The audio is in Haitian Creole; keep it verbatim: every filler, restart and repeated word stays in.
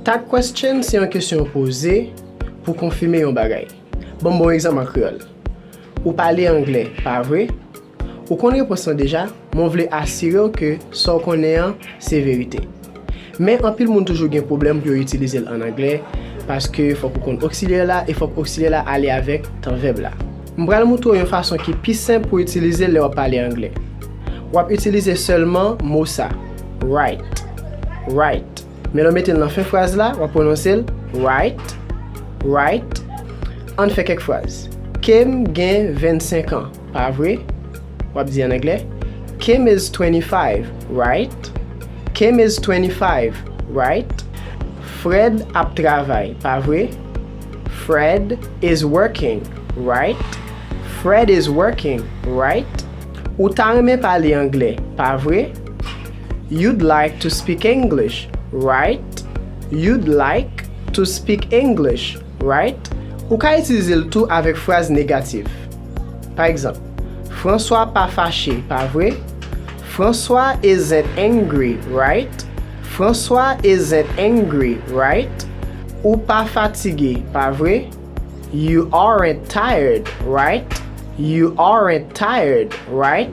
Tag question se yon kesyon yo poze pou konfime yon bagay. Ban m ba w egzanp an kreyòl. Ou pale anglè, pa vre? Ou konn repons lan deja, men w vle asire w ke sa w konnen an se verite. Men anpil moun toujou gen pwoblèm pou yo itilize l ann anglè, paske fòk ou konn oksilyè la e fòk oksilyè la ale avèk tan vèb la. M pral moutre w yon fason ki pi senp pou w itilize l lè w ap pale anglè. W ap itilize sèlman mo sa, right. Right. Men lè w mete l nan fen fraz la, w ap pwononse l right, right. Ann fè kèk fraz. Kem gen vennsenk an, pa vre? W ap di ann anglè, Kim is twenty-five, right? Kim is twenty-five, right? Fred ap travay, pa vre? Fred is working, right? Fred is working, right? Ou ta renmen pale anglè, pa vre? You'd like to speak English, right? You'd like to speak English, right? Ou ka itilize l tou avèk fraz negatif. Pa egzanp, François pa fache, pa vre? François isn't angry, right? François isn't angry, right? Ou pa fatige, pa vre? You aren't tired, right? You aren't tired, right?